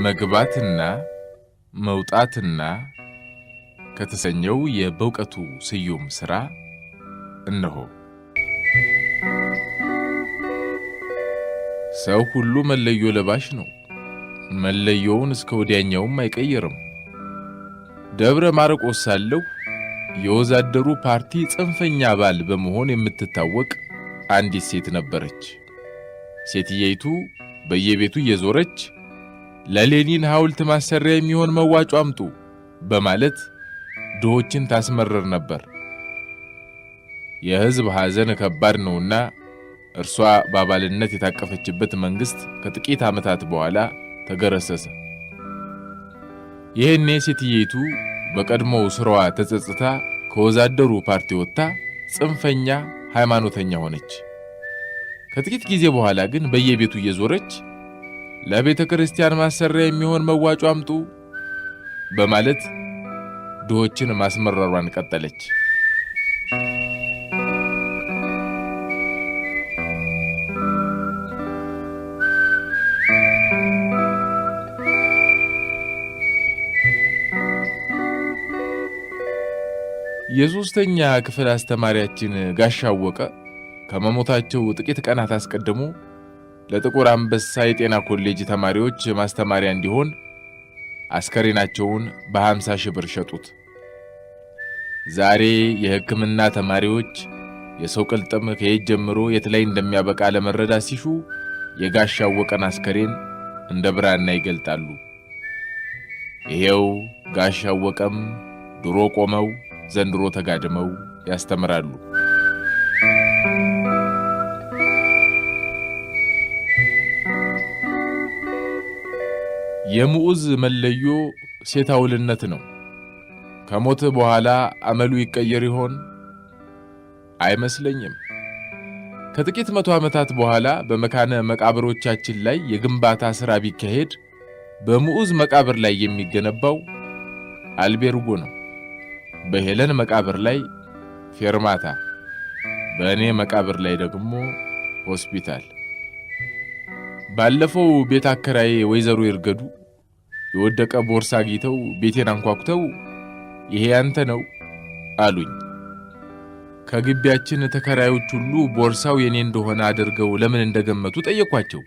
መግባትና መውጣትና ከተሰኘው የበእውቀቱ ስዩም ሥራ እነሆ። ሰው ሁሉ መለዮ ለባሽ ነው። መለዮውን እስከ ወዲያኛውም አይቀይርም። ደብረ ማርቆስ ሳለሁ የወዛደሩ ፓርቲ ጽንፈኛ አባል በመሆን የምትታወቅ አንዲት ሴት ነበረች። ሴትየይቱ በየቤቱ እየዞረች ለሌኒን ሐውልት ማሰሪያ የሚሆን መዋጮ አምጡ በማለት ድሆችን ታስመረር ነበር። የሕዝብ ሐዘን ከባድ ነውና እርሷ በአባልነት የታቀፈችበት መንግሥት ከጥቂት ዓመታት በኋላ ተገረሰሰ። ይህኔ ሴትየይቱ በቀድሞው ስራዋ ተጸጽታ ከወዛደሩ ፓርቲ ወጥታ ጽንፈኛ ሃይማኖተኛ ሆነች። ከጥቂት ጊዜ በኋላ ግን በየቤቱ እየዞረች ለቤተ ክርስቲያን ማሰሪያ የሚሆን መዋጮ አምጡ በማለት ድሆችን ማስመረሯን ቀጠለች። የሦስተኛ ክፍል አስተማሪያችን ጋሻ አወቀ ከመሞታቸው ጥቂት ቀናት አስቀድሞ ለጥቁር አንበሳ የጤና ኮሌጅ ተማሪዎች ማስተማሪያ እንዲሆን አስከሬናቸውን በ50 ሺህ ብር ሸጡት። ዛሬ የሕክምና ተማሪዎች የሰው ቅልጥም ከየት ጀምሮ የት ላይ እንደሚያበቃ ለመረዳት ሲሹ የጋሻ አወቀን አስከሬን እንደ ብራና ይገልጣሉ። ይሄው ጋሻ አወቀም ድሮ ቆመው ዘንድሮ ተጋድመው ያስተምራሉ። የምዑዝ መለዮ ሴታውልነት ነው። ከሞት በኋላ አመሉ ይቀየር ይሆን? አይመስለኝም። ከጥቂት መቶ ዓመታት በኋላ በመካነ መቃብሮቻችን ላይ የግንባታ ሥራ ቢካሄድ በምዑዝ መቃብር ላይ የሚገነባው አልቤርጎ ነው። በሄለን መቃብር ላይ ፌርማታ፣ በእኔ መቃብር ላይ ደግሞ ሆስፒታል። ባለፈው ቤት አከራዬ ወይዘሮ ይርገዱ የወደቀ ቦርሳ አግኝተው ቤቴን አንኳኩተው ይሄ ያንተ ነው አሉኝ። ከግቢያችን ተከራዮች ሁሉ ቦርሳው የኔ እንደሆነ አድርገው ለምን እንደገመቱ ጠየኳቸው።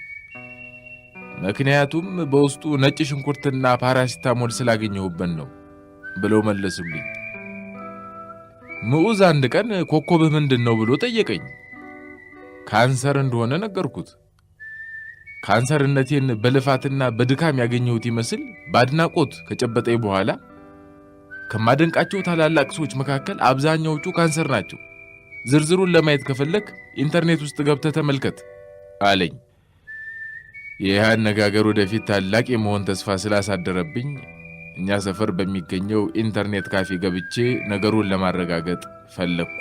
ምክንያቱም በውስጡ ነጭ ሽንኩርትና ፓራሲታሞል ስላገኘሁበት ነው ብለው መለሱልኝ። ምዑዝ አንድ ቀን ኮከብህ ምንድን ነው ብሎ ጠየቀኝ። ካንሰር እንደሆነ ነገርኩት። ካንሰርነቴን በልፋትና በድካም ያገኘሁት ይመስል በአድናቆት ከጨበጠኝ በኋላ ከማደንቃቸው ታላላቅ ሰዎች መካከል አብዛኛዎቹ ካንሰር ናቸው። ዝርዝሩን ለማየት ከፈለክ ኢንተርኔት ውስጥ ገብተህ ተመልከት አለኝ። ይህ አነጋገር ወደፊት ታላቅ የመሆን ተስፋ ስላሳደረብኝ እኛ ሰፈር በሚገኘው ኢንተርኔት ካፌ ገብቼ ነገሩን ለማረጋገጥ ፈለግኩ።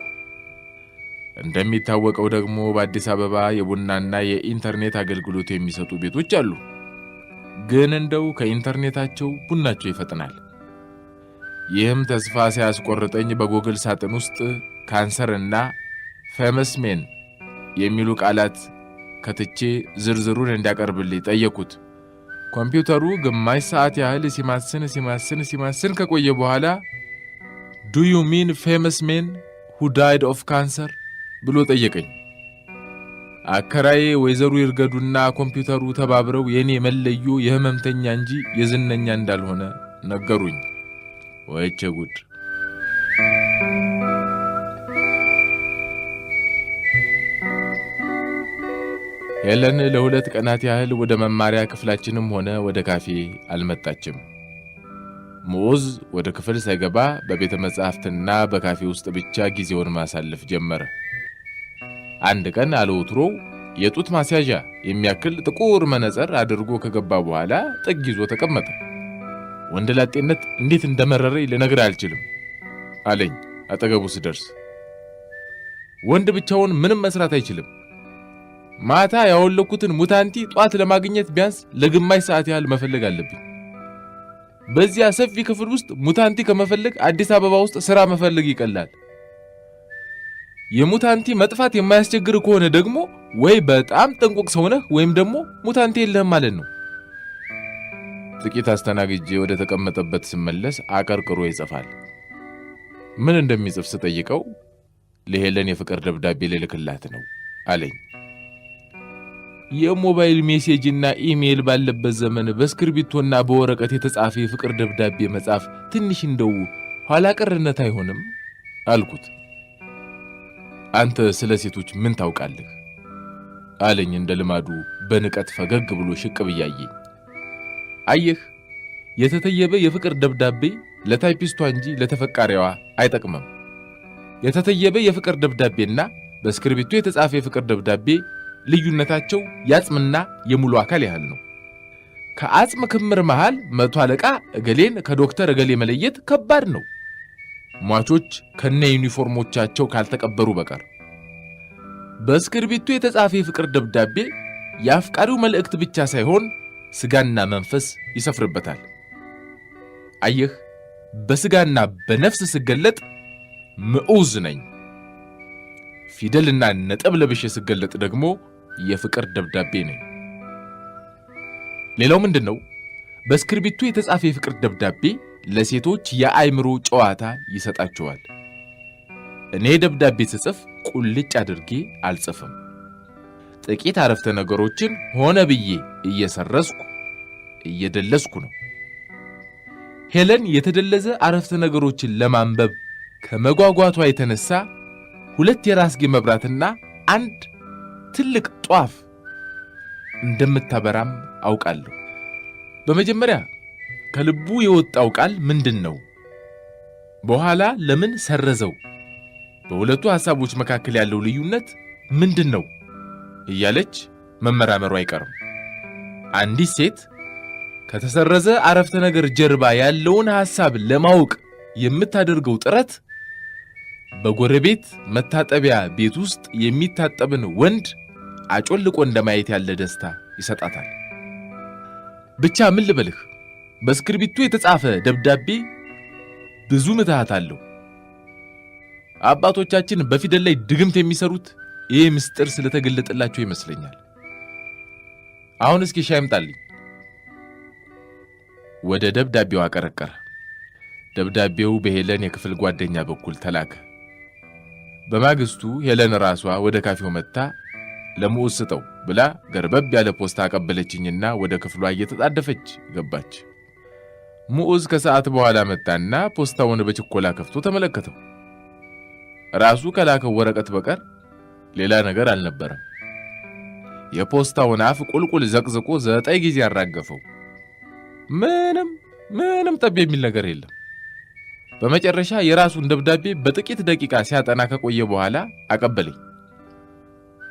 እንደሚታወቀው ደግሞ በአዲስ አበባ የቡናና የኢንተርኔት አገልግሎት የሚሰጡ ቤቶች አሉ። ግን እንደው ከኢንተርኔታቸው ቡናቸው ይፈጥናል። ይህም ተስፋ ሲያስቆርጠኝ በጎግል ሳጥን ውስጥ ካንሰር እና famous men የሚሉ ቃላት ከትቼ ዝርዝሩን እንዲያቀርብልኝ ጠየኩት። ኮምፒውተሩ ግማሽ ሰዓት ያህል ሲማስን ሲማስን ሲማስን ከቆየ በኋላ "Do you mean famous men who died of cancer?" ብሎ ጠየቀኝ። አከራዬ ወይዘሮ ይርገዱና ኮምፒውተሩ ተባብረው የኔ መለዮ የህመምተኛ እንጂ የዝነኛ እንዳልሆነ ነገሩኝ። ወይቼ ጉድ! ሄለን ለ2 ቀናት ያህል ወደ መማሪያ ክፍላችንም ሆነ ወደ ካፌ አልመጣችም። ምዑዝ ወደ ክፍል ሳይገባ በቤተ መጻሕፍትና በካፌ ውስጥ ብቻ ጊዜውን ማሳለፍ ጀመረ። አንድ ቀን አለወትሮው የጡት ማስያዣ የሚያክል ጥቁር መነጽር አድርጎ ከገባ በኋላ ጥግ ይዞ ተቀመጠ። ወንድ ላጤነት እንዴት እንደመረረኝ ልነግርህ አልችልም አለኝ አጠገቡ ስደርስ። ወንድ ብቻውን ምንም መስራት አይችልም። ማታ ያወለኩትን ሙታንቲ ጧት ለማግኘት ቢያንስ ለግማሽ ሰዓት ያህል መፈለግ አለብኝ። በዚያ ሰፊ ክፍል ውስጥ ሙታንቲ ከመፈለግ አዲስ አበባ ውስጥ ስራ መፈለግ ይቀላል። የሙታንቲ መጥፋት የማያስቸግር ከሆነ ደግሞ ወይ በጣም ጥንቁቅ ሰው ነህ ወይም ደግሞ ሙታንቲ የለህም ማለት ነው። ጥቂት አስተናግጄ ወደ ተቀመጠበት ስመለስ አቀርቅሮ ይጽፋል። ምን እንደሚጽፍ ስጠይቀው ለሄለን የፍቅር ደብዳቤ ልልክላት ነው አለኝ። የሞባይል message ና ኢሜይል ባለበት ዘመን በእስክርቢቶና በወረቀት የተጻፈ የፍቅር ደብዳቤ መጻፍ ትንሽ እንደው ኋላ ቀርነት አይሆንም አልኩት። አንተ ስለ ሴቶች ምን ታውቃለህ አለኝ እንደ ልማዱ በንቀት ፈገግ ብሎ ሽቅብ እያየኝ። አየህ፣ የተተየበ የፍቅር ደብዳቤ ለታይፒስቷ እንጂ ለተፈቃሪዋ አይጠቅምም። የተተየበ የፍቅር ደብዳቤና በእስክርቢቶ የተጻፈ የፍቅር ደብዳቤ ልዩነታቸው የአጽምና የሙሉ አካል ያህል ነው። ከአጽም ክምር መሃል መቶ አለቃ እገሌን ከዶክተር እገሌ መለየት ከባድ ነው፣ ሟቾች ከነ ዩኒፎርሞቻቸው ካልተቀበሩ በቀር። በእስክርቢቶ የተጻፈ የፍቅር ደብዳቤ የአፍቃሪው መልእክት ብቻ ሳይሆን ስጋና መንፈስ ይሰፍርበታል። አየህ፣ በስጋና በነፍስ ስገለጥ ምዑዝ ነኝ። ፊደልና ነጥብ ለብሼ ስገለጥ ደግሞ የፍቅር ደብዳቤ ነኝ። ሌላው ምንድን ነው? በእስክርቢቶ የተጻፈ የፍቅር ደብዳቤ ለሴቶች የአእምሮ ጨዋታ ይሰጣቸዋል። እኔ ደብዳቤ ስጽፍ ቁልጭ አድርጌ አልጽፍም። ጥቂት አረፍተ ነገሮችን ሆነ ብዬ እየሰረዝኩ እየደለዝኩ ነው። ሄለን የተደለዘ አረፍተ ነገሮችን ለማንበብ ከመጓጓቷ የተነሳ ሁለት የራስጌ መብራትና አንድ ትልቅ ጧፍ እንደምታበራም አውቃለሁ። በመጀመሪያ ከልቡ የወጣው ቃል ምንድን ነው? በኋላ ለምን ሰረዘው? በሁለቱ ሐሳቦች መካከል ያለው ልዩነት ምንድን ነው? እያለች መመራመሩ አይቀርም። አንዲት ሴት ከተሰረዘ አረፍተ ነገር ጀርባ ያለውን ሐሳብ ለማወቅ የምታደርገው ጥረት በጎረቤት መታጠቢያ ቤት ውስጥ የሚታጠብን ወንድ አጮልቆ እንደማየት ያለ ደስታ ይሰጣታል። ብቻ ምን ልበልህ፣ በእስክርቢቶ የተጻፈ ደብዳቤ ብዙ ምትሃት አለው። አባቶቻችን በፊደል ላይ ድግምት የሚሰሩት ይህ ምስጢር ስለተገለጠላቸው ይመስለኛል። አሁን እስኪ ሻይ አምጣልኝ። ወደ ደብዳቤው አቀረቀረ። ደብዳቤው በሄለን የክፍል ጓደኛ በኩል ተላከ። በማግስቱ ሄለን ራሷ ወደ ካፌው መጥታ ለምዑዝ ስጠው ብላ ገርበብ ያለ ፖስታ አቀበለችኝና ወደ ክፍሏ እየተጣደፈች ገባች። ምዑዝ ከሰዓት በኋላ መጣና ፖስታውን በችኮላ ከፍቶ ተመለከተው። ራሱ ከላከው ወረቀት በቀር ሌላ ነገር አልነበረም። የፖስታውን አፍ ቁልቁል ዘቅዝቆ 9 ጊዜ አራገፈው። ምንም ምንም ጠብ የሚል ነገር የለም። በመጨረሻ የራሱን ደብዳቤ በጥቂት ደቂቃ ሲያጠና ከቆየ በኋላ አቀበለኝ።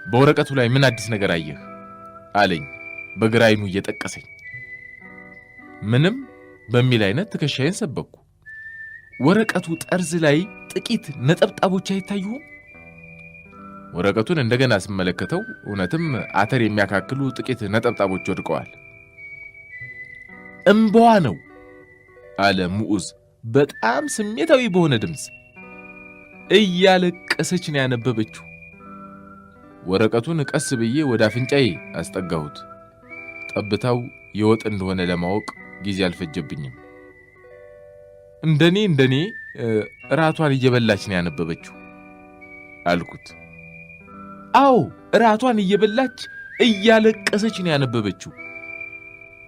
በወረቀቱ ላይ ምን አዲስ ነገር አየህ አለኝ፣ በግራ ዓይኑ እየጠቀሰኝ። ምንም በሚል አይነት ትከሻዬን ሰበኩ። ወረቀቱ ጠርዝ ላይ ጥቂት ነጠብጣቦች አይታዩም? ወረቀቱን እንደገና ስመለከተው እውነትም አተር የሚያካክሉ ጥቂት ነጠብጣቦች ወድቀዋል። እምባዋ ነው አለ ምዑዝ በጣም ስሜታዊ በሆነ ድምፅ። እያለቀሰች ነው ያነበበችው። ወረቀቱን ቀስ ብዬ ወደ አፍንጫዬ አስጠጋሁት። ጠብታው የወጥ እንደሆነ ለማወቅ ጊዜ አልፈጀብኝም። እንደኔ እራቷን እየበላች ነው ያነበበችው አልኩት። አዎ እራቷን እየበላች እያለቀሰች ነው ያነበበችው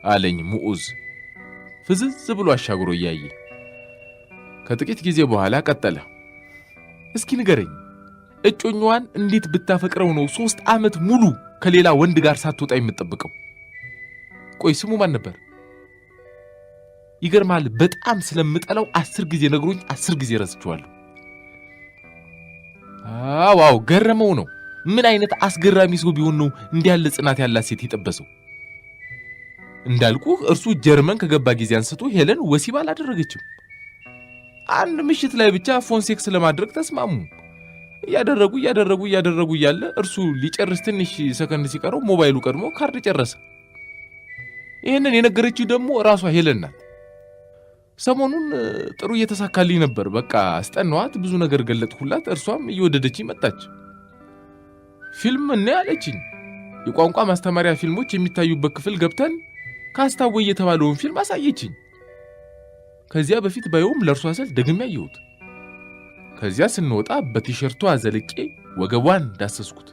አለኝ ምዑዝ ፍዝዝ ብሎ አሻግሮ እያየ። ከጥቂት ጊዜ በኋላ ቀጠለ። እስኪ ንገረኝ፣ እጮኛዋን እንዴት ብታፈቅረው ነው 3 ዓመት ሙሉ ከሌላ ወንድ ጋር ሳትወጣ የምትጠብቀው? ቆይ ስሙ ማን ነበር? ይገርማል፣ በጣም ስለምጠላው 10 ጊዜ ነግሮኝ 10 ጊዜ ረስቼዋለሁ። አዎ ገረመው ነው። ምን አይነት አስገራሚ ሰው ቢሆን ነው እንዲህ ያለ ጽናት ያላት ሴት የጠበሰው? እንዳልኩህ እርሱ ጀርመን ከገባ ጊዜ አንስቶ ሄለን ወሲብ አላደረገችም። አንድ ምሽት ላይ ብቻ phone sex ለማድረግ ተስማሙ። እያደረጉ እያደረጉ እያደረጉ እያለ እርሱ ሊጨርስ ትንሽ ሰከንድ ሲቀረው ሞባይሉ ቀድሞ ካርድ ጨረሰ። ይህንን የነገረችው ደግሞ ራሷ ሄለን ናት። ሰሞኑን ጥሩ እየተሳካልኝ ነበር። በቃ አስጠናዋት፣ ብዙ ነገር ገለጥኩላት። እርሷም እየወደደችኝ መጣች። ፊልም እና ያለችኝ የቋንቋ ማስተማሪያ ፊልሞች የሚታዩበት ክፍል ገብተን Cast Away የተባለውን ፊልም አሳየችኝ። ከዚያ በፊት ባየውም ለእርሷ ስል ደግሜ አየሁት። ከዚያ ስንወጣ በቲሸርቷ ዘልቄ ወገቧን ዳሰስኩት።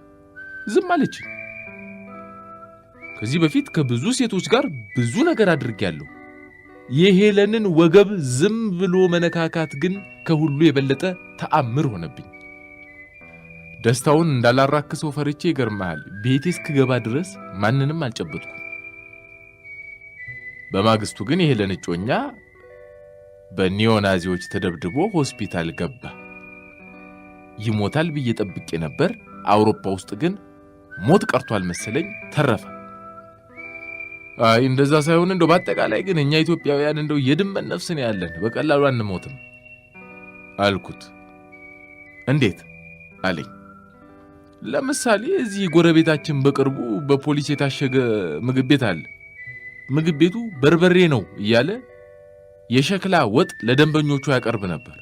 ዝም አለችኝ። ከዚህ በፊት ከብዙ ሴቶች ጋር ብዙ ነገር አድርጌያለሁ። የሄለንን ወገብ ዝም ብሎ መነካካት ግን ከሁሉ የበለጠ ተአምር ሆነብኝ። ደስታውን እንዳላራክሰው ፈርቼ ይገርምሃል፣ ቤቴ እስክገባ ድረስ ማንንም አልጨበጥኩም። በማግስቱ ግን የሄለን እጮኛ በኒዮናዚዎች ተደብድቦ ሆስፒታል ገባ። ይሞታል ብዬ ጠብቄ ነበር። አውሮፓ ውስጥ ግን ሞት ቀርቷል መሰለኝ፣ ተረፈ። አይ እንደዛ ሳይሆን እንደው በአጠቃላይ ግን እኛ ኢትዮጵያውያን እንደው የድመት ነፍስ ነው ያለን፣ በቀላሉ አንሞትም አልኩት። እንዴት አለኝ። ለምሳሌ እዚህ ጎረቤታችን በቅርቡ በፖሊስ የታሸገ ምግብ ቤት አለ። ምግብ ቤቱ በርበሬ ነው እያለ የሸክላ ወጥ ለደንበኞቹ ያቀርብ ነበር።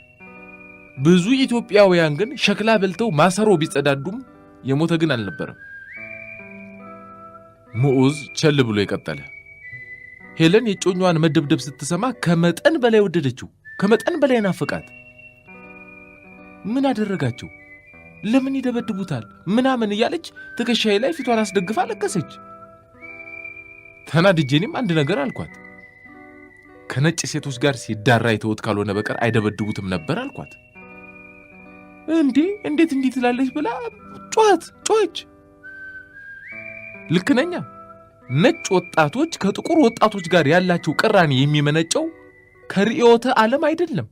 ብዙ ኢትዮጵያውያን ግን ሸክላ በልተው ማሰሮ ቢጸዳዱም የሞተ ግን አልነበረም። ሙዑዝ ቸል ብሎ የቀጠለ። ሄለን የእጮኛዋን መደብደብ ስትሰማ ከመጠን በላይ ወደደችው፣ ከመጠን በላይ ናፈቃት። ምን አደረጋቸው? ለምን ይደበድቡታል? ምናምን እያለች ትከሻዬ ላይ ፊቷን አስደግፋ ለቀሰች። ተናድጄ እኔም አንድ ነገር አልኳት። ከነጭ ሴቶች ጋር ሲዳራ የተውት ካልሆነ በቀር አይደበድቡትም ነበር አልኳት። እንዴ እንዴት እንዲህ ትላለች ብላ ጮኸት ጮኸች። ልክ ነኛ። ነጭ ወጣቶች ከጥቁር ወጣቶች ጋር ያላቸው ቅራኔ የሚመነጨው ከርዕዮተ ዓለም አይደለም።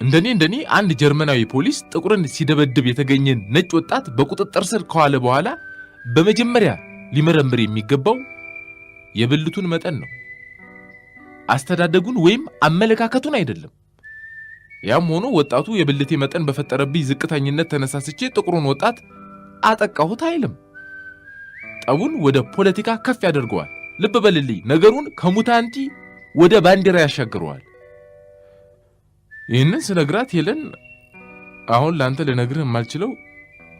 እንደኔ አንድ ጀርመናዊ ፖሊስ ጥቁርን ሲደበድብ የተገኘን ነጭ ወጣት በቁጥጥር ስር ከዋለ በኋላ በመጀመሪያ ሊመረምር የሚገባው የብልቱን መጠን ነው፣ አስተዳደጉን ወይም አመለካከቱን አይደለም። ያም ሆኖ ወጣቱ የብልቴ መጠን በፈጠረብኝ ዝቅተኝነት ተነሳስቼ ጥቁሩን ወጣት አጠቃሁት አይልም። ጠቡን ወደ ፖለቲካ ከፍ ያደርገዋል። ልብ በልልኝ፣ ነገሩን ከሙታንቲ ወደ ባንዲራ ያሻግረዋል። ይህንን ስነግራት ሄለን አሁን ለአንተ ልነግርህ የማልችለው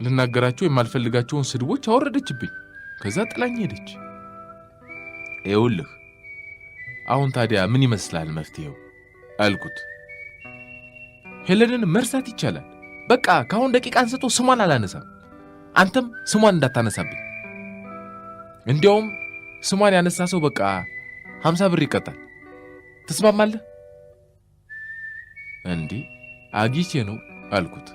ልናገራቸው የማልፈልጋቸውን ስድቦች አወረደችብኝ። ከዛ ጥላኝ ሄደች። ይኸውልህ አሁን ታዲያ ምን ይመስላል መፍትሄው አልኩት። ሄለንን መርሳት ይቻላል። በቃ ከአሁን ደቂቃ አንስቶ ስሟን አላነሳም። አንተም ስሟን እንዳታነሳብኝ። እንዲያውም ስሟን ያነሳ ሰው በቃ 50 ብር ይቀጣል። ትስማማለህ? እንዴ አግኝቼ ነው አልኩት።